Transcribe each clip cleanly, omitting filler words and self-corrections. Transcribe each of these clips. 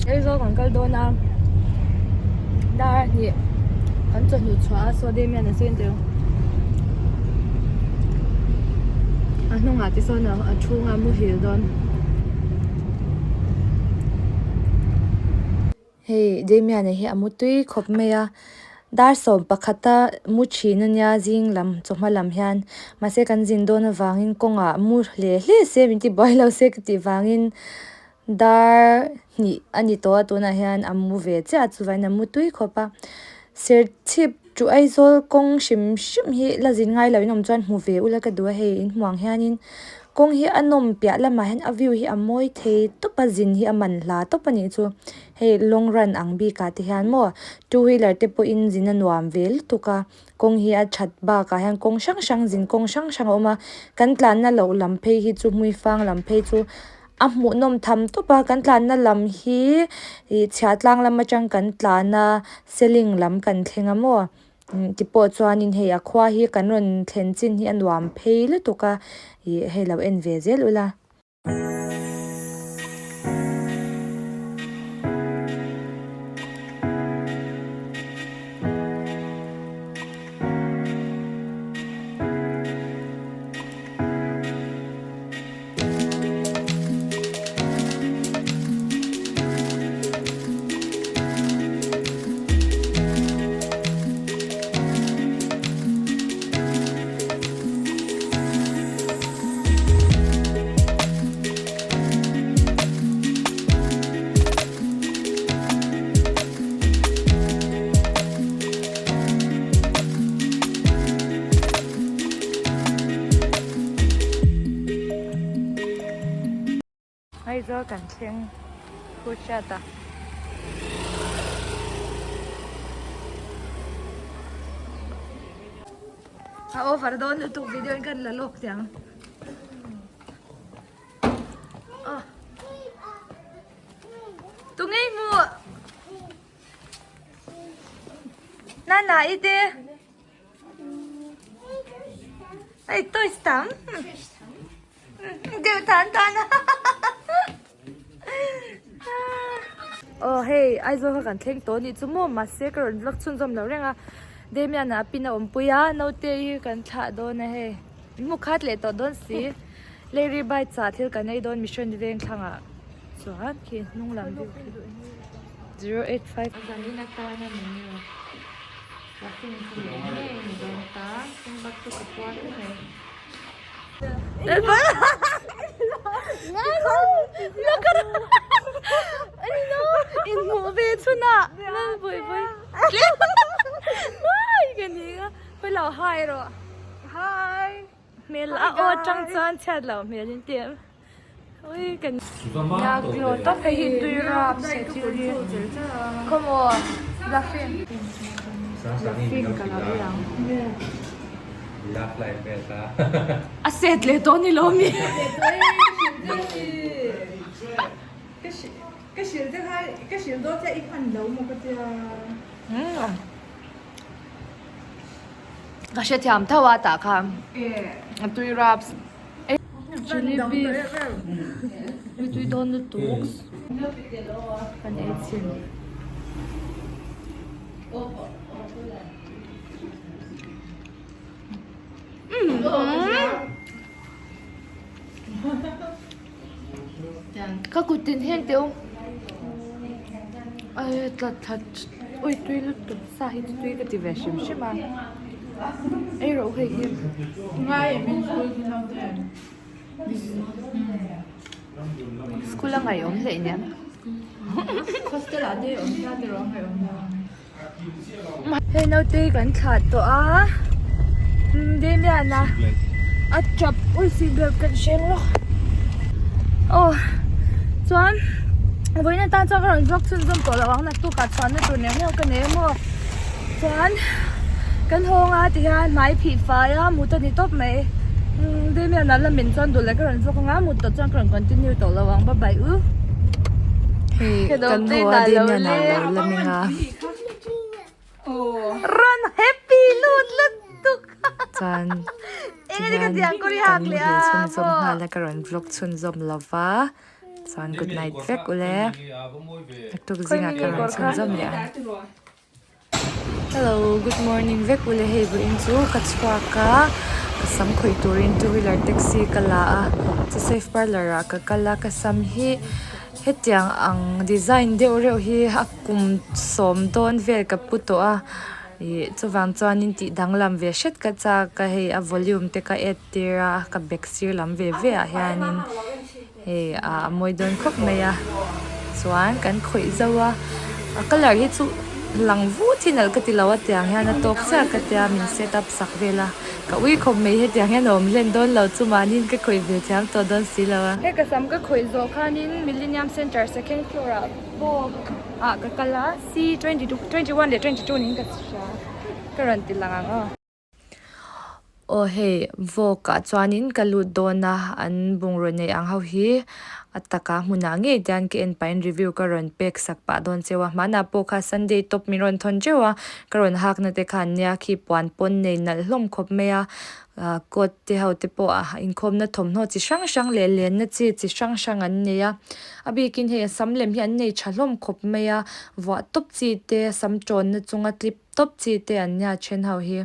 Aizawl kan kal dawn a dar hnih kan chawhnu chhuah a saw Damian a sawi teu a hnungah te sawn a chhunga muhil dawn. Hei Damian-a hi a mu tui khawp mai a dar 11 a mu thin a nia zing lam chawhma lam hian mahse kan zin dawn avangin kawngah mu hle hle se min ti buai lo se ka tih vangin dar hnih a ni tawh a tunah hian a mu ve chiah a chuvangin a mu tui khawp a serchhip chu Aizawl kawng hrim hrim hi la zin ngai loh in awm chuan hmu ve ula ka duh a hei in hmuh ang hianin kawng hi a nawm piah lamah hian a view hi a mawi thei tawp a zin hi a man hla tawp a nih chu hei long run ang bikah te hian maw two wheeler te pawhin zin a nuam ve lutuk a kawng hi a that bakah hian kawng hrang hrang zin kawng hrang hrang a awm a kan tlanna loh lam phei hi chu hmuifang lam phei chu a hmuhnawm tham tawp a kan tlanna lam hi ih chhiah tlang lam atang kan tlan a seling lam kan thleng a maw tipawh chuanin hei a khua hi kan rawn thlen chin hi a nuam phei lutuk a ih hei lo en ve zel ula. Aizawl kan thleng Pu Hriata. A over dawn lutuk video in kan la lawk tiang. Oh. Tunge hmu? Nana ite. Hei toys tam deuh tan tan a aw hei Aizawl kha kan thleng tawh a nih chu maw mahse ka rawn vlog chhunzawm lo reng a Damian ah a pin a awmpui a naute hi kan thlah dawn a hei min hmu khat leh tawh dawn si Lady Bites ah thil kan ei dawn mission veng thlangah chuan khi hnung lam view khi 085 zanin atana menu. Muffin chu leh ngei ni dawn ta, chung bak chu ka puar hle mai. Inhmuh ve chhun a, lal vawi vawi. Ka ni a, hawi lo hi rawh. Hi. Hmel a aw tang chuan chhiat loh hmel in ti em. Ui kan Nia glow tawp hei hi tui rap se thil hi Khawmaw laughing Laughing ka lo ei ang A set leh tawh ni lo mi Ka hrilh te kha ka hrilh dawn che i hman lo maw ka tia. Ka hrethiam tho a tah kha a tui raps. Chilli beef hi tui dawn lutuk kan ei chhin. Ka kut tin hian teu ai tlat thla ui tui lutuk sa hi chu tui ka ti ve hrim hrim a ei rawh u hei hi. School a ngaihawm hle nia. Hei naute hi kan thlah tawh a Damian a a tap ui seat belt kan hreng lawk aw chuan vawiin atan chuan ka rawn vlog chhunzawm tawh lo ang naktuk ah chhuahna tur neuh neuh ka nei a maw chuan kan hawng a tihian hmai phih fai a mut a ni tawp mai Damian a la min chuan duh leh ka rawn vlog ang a mut tawh chuan ka rawn continue tawh lo ang bye bye u. Hei kan haw a Damian a lo la meng a. Run happy lut lutuk. Chuan tihian kan muhil chhunzawm nghal a ka rawn vlog chhunzawm lova. Chuan good night vek ule. Naktuk zingah ka rawn chhunzawm leh ang. Hello good morning vek ule hei vawiin chu ka chhuak a ka sam khawih turin two wheeler taxi ka la a chu safe parlour ah ka kal a ka sam hi hetiang ang design deuh reuh hi a kum sawm dawn vel ka pu tawh a ih chuvang chuanin tih danglam ve hret ka chak a hei a volume te ka add tir a ka bek sir lam ve ve ah hianin. Hei a mawi dawn khawp mai a chuan kan khawih zo a a colour hi chu lang vut hi nalh ka ti lo a tiang hian a tawk chiah ka tia min set up sak vel a ka ui khawp mai hetiang hian a awm hlen dawn lo chu mahniin ka khawih ve thiam tawh dawn si lo a. Hei ka sam ka khawih zawh khanin Millennium Centre second floor ah pawh ah ka kal a C 22 21 leh 22 niin ka hria ka rawn ti lang ang aw. Aw hei vawk ah chuanin ka lut dawn a an bungraw neih ang ho hi a taka hmunah ngei te hian ka en pahin review ka rawn pek sak pah dawn cheu a hmanah pawh kha sunday top min rawn thawn teuh a ka rawn hakna te khan nia khi puan pawn nei nalh hlawm khawp mai a ah coat te ho te pawh ah inkhawmna thawmhnaw chi hrang hrang leh lenna chi chi hrang hrang an nei a a bikin hei a sam lem hi an nei tha hlawm khawp mai a vuah tawp chi te sam tawnna chunga clip tawp chi te an nia then ho hi.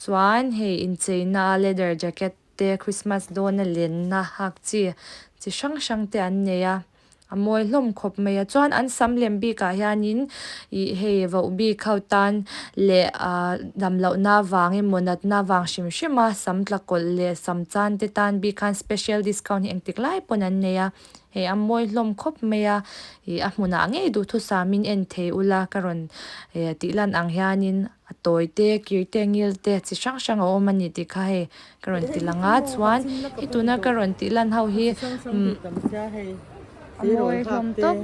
Chuan hei incheina a leather jacket te Christmas dawna lenna hak chi chi hrang hrang te an nei a a mawi hlawm khawp mai a chuan an sam lem bikah hianin ih hei voh bik ho tan leh ah dam lohna vang emaw natna vang hrim hrim a sam tla kawlh leh sam chan te tan bik khan special discount hi engtik lai pawn an nei a hei a mawi hlawm khawp mai a ih a hmunah ngei duhthusam in en thei ula ka rawn eh tih lan ang hianin. A tawi te, kir te, ngil te chi hrang hrang a awm a ni tih kha hei ka rawn ti lang a chuan hi tuna ka rawn tih lan ho hi umm a mawi hlawm tawp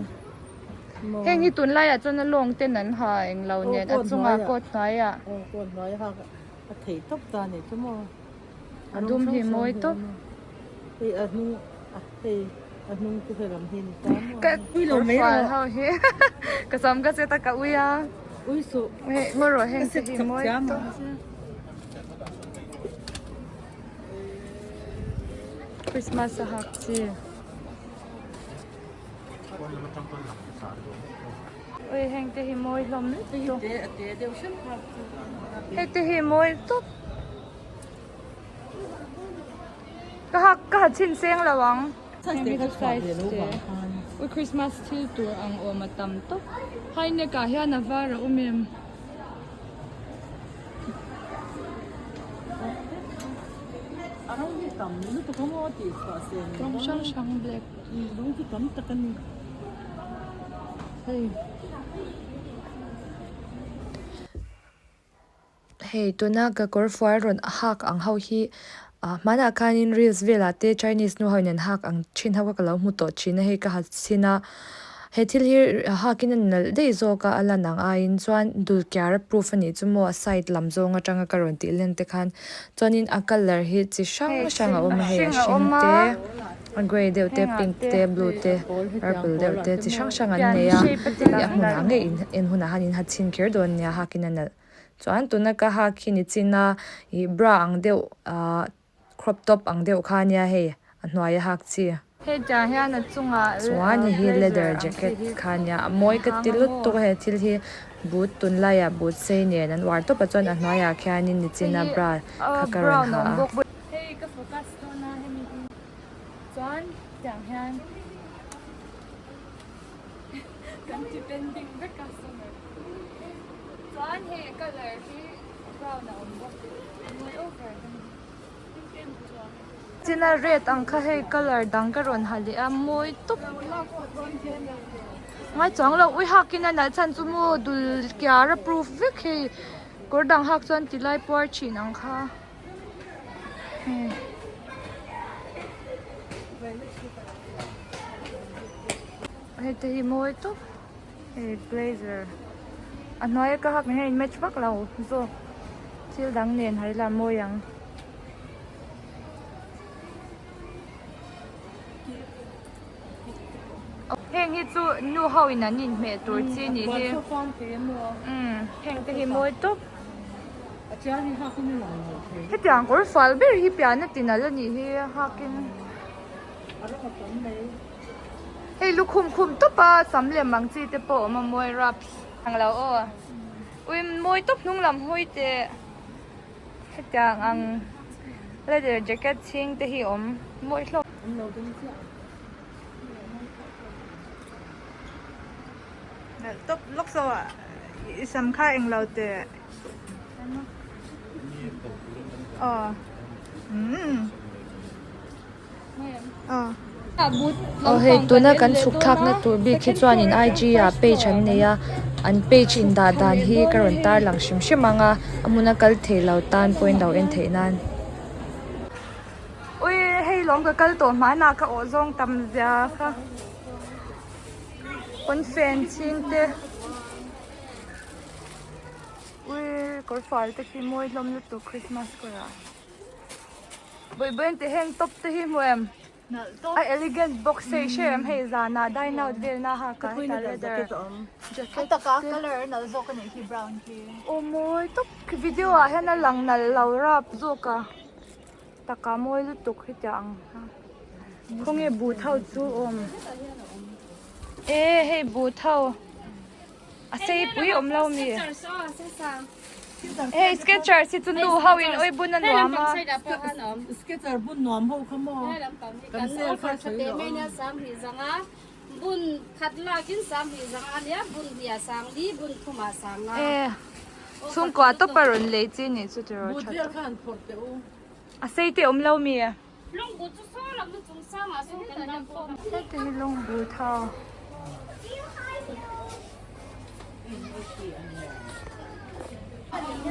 heng hi tunlaiah chuan a lawng ten an ha englo nen a chungah coat hnuaiah a dum hi mawi tawp. Ka kawrfual ho hi ka sam ka set a ka ui a hei ngaw rawh heng te hi mawi tawp Christmas a hak chi ui heng te hi mawi hlawm lutuk hei te hi mawi tawp. Ka hak ka ha chhin seng lo ang. Hemi chu size te ui Christmas thil tur ang awm a tam tawp. High neck ah hian a var a awm em? Rawng hrang hrang black. Hei tuna ka kawr fual rawn hak ang ho hi ah hmanah khanin reels velah te chinese nu ho in an hak ang thin ho kha ka lo hmu tawh thin a hei ka ha chhin a he thil hi hakin a nalh daih zawk a a lan ang aiin chuan dul kiar a proof a nih chu maw a side lam zawng atanga ka rawn tih len te khan chuanin a colour hi chi hrang hrang a awm a hei a hring te a grey deuh te pink te blue te purple deuh te chi hrang hrang an nei a ih a hmunah ngei en hunah hian in ha chhin kher dawn nia hakin a nalh. Chuan tuna ka hak hi ni chin a ih bra ang deuh ahh crop top ang deuh kha ania hei a hnuai a hak chi. Hetiang hian a chungah Chuan hei hi blazer leather ang chi jacket hi kha ania a mawi ka ti lutuk a he thil hi boot tunlaiah boot sei nen an uar tawp a chuan a hnuaiah khianin ni chin a bra kha ka rawn ha a. Hei ka focus dawn a hemi hi chuan tiang hian kan ti pending vek a summer. Chuan hei a colour hi brown a awm bawk a mawi over China red ang kha hei colour dang ka rawn ha leh a mawi tawp ngai chuang lo ui hak in a nalh chhan chu maw dul kiar a proof vek hei kawr dang hak chuan ti lai puar thin ang kha hei. Hei te hi mawi tawp. Hei blazer a hnuaia ka hak nen hian in match vak lo zawk thil dang nen ha ila mawi ang. Heng hi chu nu ho in an inhmeh tur chi a nih hi heng te hi mawi tawp hetiang kawr fal ber hi pian a ti nalh a nih hi a hak in. Hei lukhum khum tawp a sam lem ang chi te pawh a awm a mawi raps. Ang lo aw. Ui mawi tawp hnung lam hawi teh hetiang ang leather jacket chhing te hi awm mawi hlawm. Nalh tawp lawk zawk a i sam kha englo teh. Aw umm. Aw hei tuna kan chhuk thlakna tur bik hi chuanin IG ah page an nei a an page indah dan hi ka rawn tarlang hrim hrim ang a a hmuna kal thei lo tan pawhin lo en theih nan. Ui hei lawm ka kal tawh hmanah ka awh zawng tam zia kha pawnfen chhing te. Ui kawr fal te khi mawi hlawm lutuk Christmas kawrah. Bawihbawiin tih heng top te hi hmu em? A elegant bawk sei hre em hei zanah dine out vel na ha ka heta leather jacket te. Aw mawi tawp khi video ah hian a lang nalh lo rap zawk a taka mawi lutuk hetiang ang kha khawnge boot ho chu awm e hei boot ho. A sei pui awm lo mi? Hei skechers hi chu nu ho in oi bun a nuam a. Skecher bun nuam ho kha maw? Kan sel kha sawi lo ang. Bun khat lakin sang hnih zang a nia, bun hnih a sang li, bun thum a sang a. E chhungkua tawp a rawn lei chi nih chu tiraw tha tawp. Khan phawrh teh u. A sei te awm lo mi? Lungbu chu saw lam chu chung sang ah sawn kan lam pawh. Heti hi lungbu thau.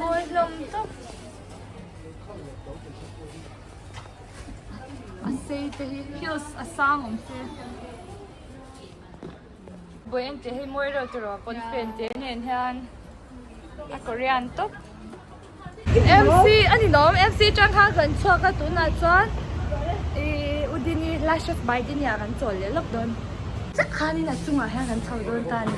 Mawi hlawm tawp. A sei te hi heels a sang awm se. Vawi en tih hei mawi reuh tiraw pawnfen te nen hian a Korean tawp. MC a ni lawm MC tang khan kan chhuak a tunah chuan ih u Dini lashes by Dini ah kan chawl leh lawk dawn. Chiah khanin a chungah hian kan chho dawn ta a ni.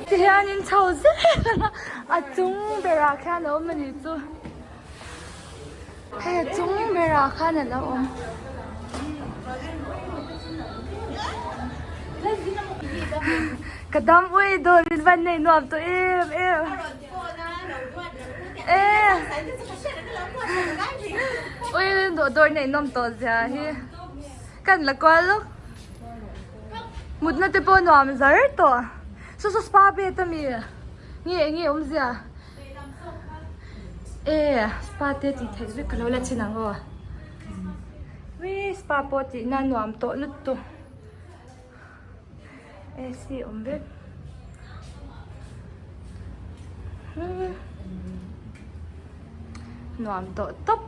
Tihianin chho zel a a chung berah khian a awm a nih chu. Hei a chung berah khan a lo awm. Ka dam ui dawr in van nei nuam tawh em em. E ui dawr nei nuam tawh zia hi kan la kual lawk. Mutna te pawh nuam zar tawh. Saw saw spa bed ami nge enge awmzia. E spa te tih theih vek ka lo la chin ang aw ui spa pawh tih na nuam tawh lutuk AC awm vek nuam tawh tawp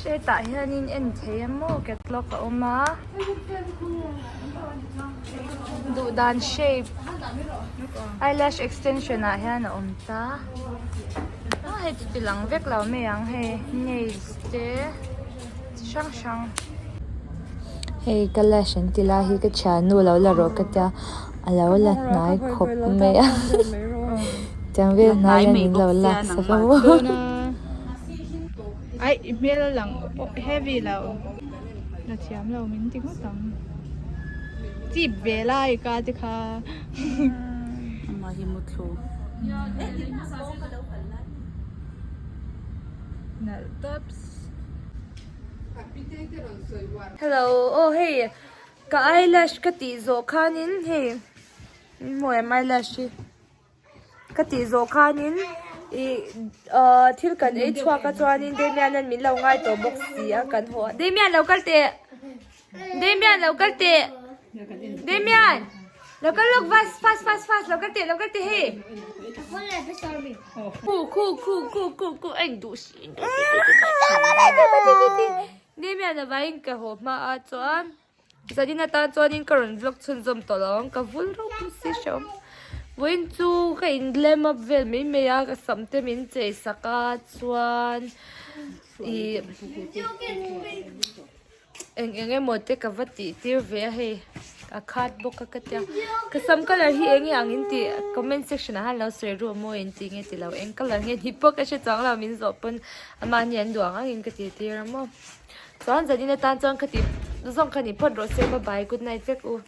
hetah hianin en thei a maw catalog a awm a duh dan shape eyelash extension ah hian a awm ta a hei chu ti lang vek lo mai ang hei nails te chi hrang hrang. Hei ka lash an ti lai hi ka thiannu lo la rawh ka tia a lo la hnai khawp mai a tiang vel hnai hian min lo lak sak a maw. Aih i hmel a lang heavy lo la thiam lo min ti ngawt ang chip ve lai ka te kha. Amah hi muthlu. Nalh tawps. Hello aw hei ka eyelash ka tih zawh khanin hei mawi em eyelash hi ka tih zawh khanin ih ahh thil kan ei chhuak a chuanin Damian an min lo ngai tawh bawk si a kan haw a Damian lo kal teh Damian lo kal teh Damian lo kal lawk fast fast fast fast lo kal teh lo kal teh hei khu khu khu khu khu khu a induh si Damian a vaiin ka haw hma a chuan zanin atan chuanin ka rawn vlog chhunzawm tawh lo ang ka vul ropui si hrehawm vawiin chu ka in glam up vel mai mai a ka sam te min chei sak a chuan ih eng eng emaw te ka va tih tir ve a hei. A khat bawk a ka tia. Ka sam colour hi eng nge ang in tih comment section ah khan lo sawi ru a mawi in tih nge ti lo eng colour nge ni pawh ka hre chuang lo min zawh pawn amah hi an duh ang ang in ka ti tir a maw. Chuan zanin atan chuan ka tih zawng kha ni phawt rawh se bye bye good night vek u.